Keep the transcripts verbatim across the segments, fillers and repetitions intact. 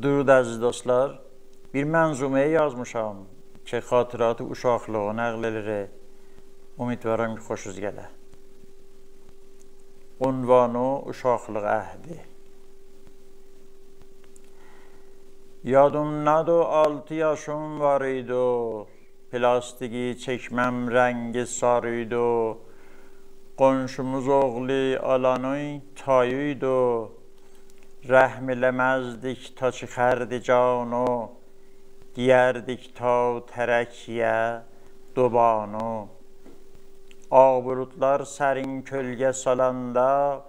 درود عزیز دوستلار. بیر منظومه یازمیشام کی خاطرات اوشاقلیغی نقل ائله‌ییر. امیدوارام کی خوشوز گله. عنوانی: اوشاقلیق عهدی. یادیمدادی، آلتی یاشیم وار ایدی. پلاستیکی چکمه‌م رنگی ساری ایدی. قونشوموز اوغلو آلانین تایی ایدی. رحم ائله‌مزدیک تا چیخاردی جانی، دئیردیک تا ترک یئیه دوبانی. آغ بولودلار سرین کؤلگه سالاندا،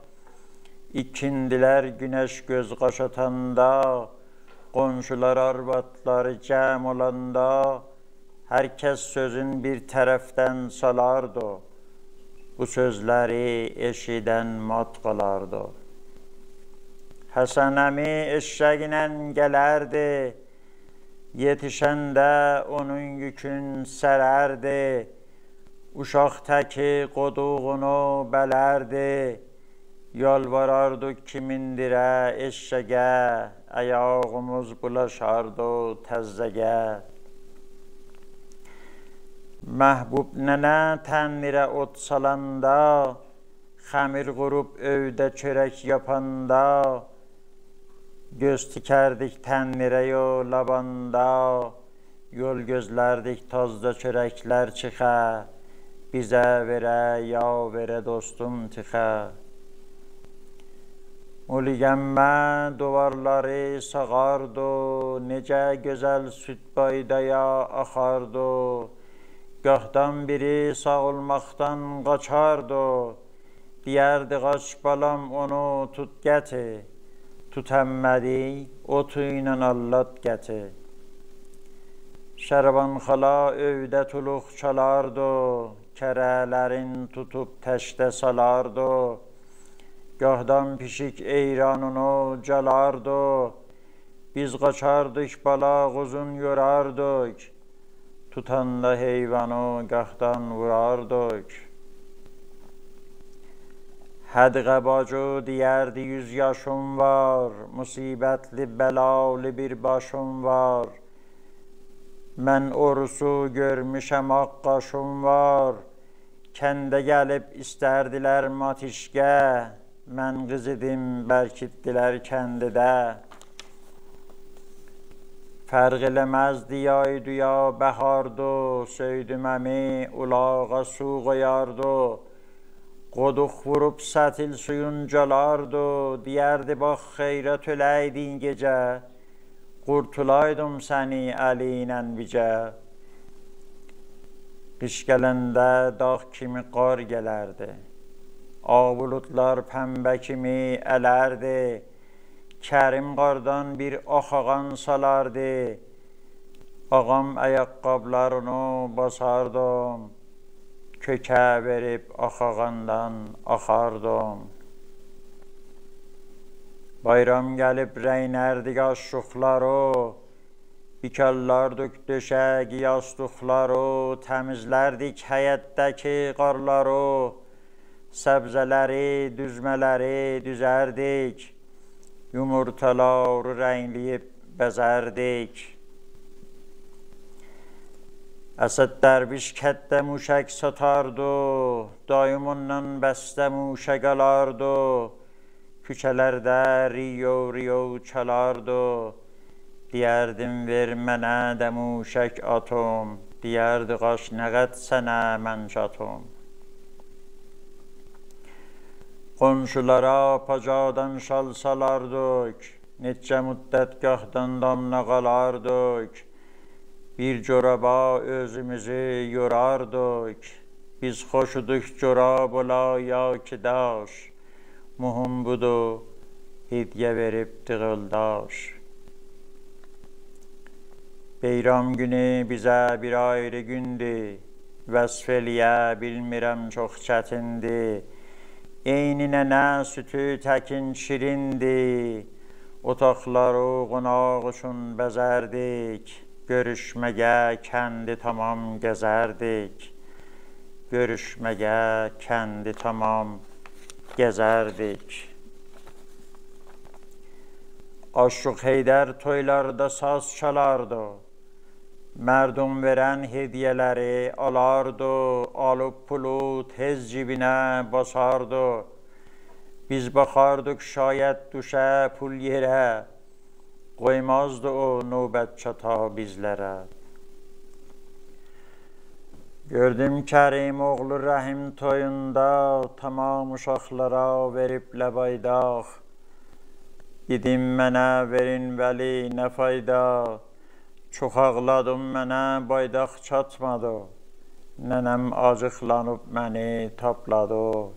ایکیندیلر گونش گؤز قاش آتاندا، قونشولار آروادلاری جمع اولاندا، هر کس سؤزون بیر طرفدن سالاردی، بو سؤزلری ائشیدن مات قالاردی. حسن عمی ائششکله گلردی، یئتیشنده اونون یوکون سرردی. اوشاق تکی قودوغونو بلردی، یالواراردی کی میندیره ائششگه، آیاغیمیز بولاشاردی تزه‌گه. محبوب ننه تندیره اود سالاندا، خمیر قوروب ائوده چؤرک یاپاندا، گؤز تیکردیک تندیره یول آباندا، یول گؤزلردیک تازجا چؤرکلر چیخا، بیزه وئره، یا وئره دوستوم تیخا. مولگنمه دووارلاری ساغاردی، نئجه گؤزل سود بایدایا آخاردی. گاهدان بیری ساغ اولماقدان قاچاردی، دئیردی: «قاچ بالام، اونو توت گتیر.» توتانمادی، اوتو ایله آللات گتیر. شروان خالا ائوده تولوق چالاردی، کره‌لرین توتوب تشته سالاردی. گاهدان پیشیک ایرانینی جالاردی، بیز قاچاردیق، بالا قوزون یوراردیق، توتاندا حیوانی گاهدان ووراردیق. حدقه باجی دئیردی: «یوز یاشیم وار، مصیبتلی، بلالی بیر باشیم وار. من اوروسو گؤرموشم، آغ قاشیم وار. کنده گلیب ایستردیلر ماتیشکه، من قیز ایدیم، برکیتدیلر کندیده. فرق ائله‌مزدی، یایدی یا بهاردی، سؤیدوم عمی اولاغا سو قویاردی. قودوق ووروب ستیل سویون جالاردی، دئیردی: باخ، خیرات اؤله‌یدین گئجه، قورتولایدیم سنی الی ایله بیجه.» قیش گلنده داغ کیمی قار گلردی، آغ بولودلار پنبه کیمی الردی. کریم قاردان بیر آخاغان سالاردی، آغام آیاق‌قابلارینی باساردیم، کؤکه وئریب آخاغاندان آخاردیم. بایرام گلیب رئینردی قاشلیقلاری، بیکالاردیق دؤشک یاستیقلاری، تمیزلردیک حیطده‌کی قارلاری، سبزه‌لری، دوزمه‌لری دوزردیک، یومورتالاری رنگله‌ییب بزردیک. اسد درویش کتده موشک ساتاردی، داییم اوندان بسته موشک آلاردی. کوچه‌لرده ریو ریو چالاردی، دئیردیم: «وئر منه ده موشک آتیم.» دئیردی: «قاچ، نه قدر سنه من چاتیم.» قونشولارا پاجادان شال سالاردیق، نئچه مدت گاهدان دامدا قالاردیق. بیر جورابا اؤزوموزو یوراردیق. بیز خوش ایدیک جوراب اولا یا کی داش، مهم بودو، هدیه وئریبدیک یولداش. بیرام گونو بیزه بیر آیری گوندو، وصف ائله‌یه بیلمیرم، چوخ چتیندی. عینی ننه سوتو تکین شیریندی، اوتاقلاری قوناق اوچون بزردیک. گؤروشمه‌یه کندی تمام گزردیک، گؤروشمه‌یه کندی تمام گزردیک. آشیق حیدر تویلاردا ساز چالاردی، مردم وئرن هدیه‌لری آلاردی، آلیب پولو تئز جیبینه باساردی. بیز باخاردیق شاید دوشه پول یئره، قویمازدی او نوبت چاتا بیزلره. گؤردوم کریم اوغلو رحیم تویوندا تمام اوشاقلارا وئریبله بایداق. دئدیم: «منه وئرین، ولی نه فایدا؟» چوخ آغلادیم، منه بایداق چاتمادی. ننه‌م آجیقلانیب منی تاپلادی.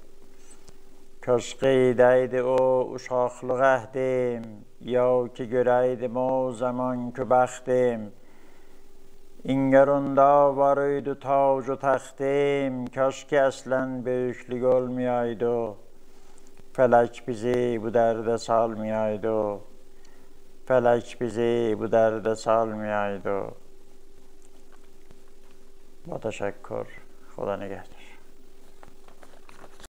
کاش قئییده‌یدی او اوشاقلیق عهدیم، یا کی گؤره‌یدیم او زمانکی بختیم. انگار اوندا وار ایدی تاج و تختیم، کاش کی اصلاً بؤیوکلوک اولمایایدی. فلک بیزی بو درده سالمایایدی، فلک بیزی بو درده سالمایایدی. با تشکر، خدا نگهدار.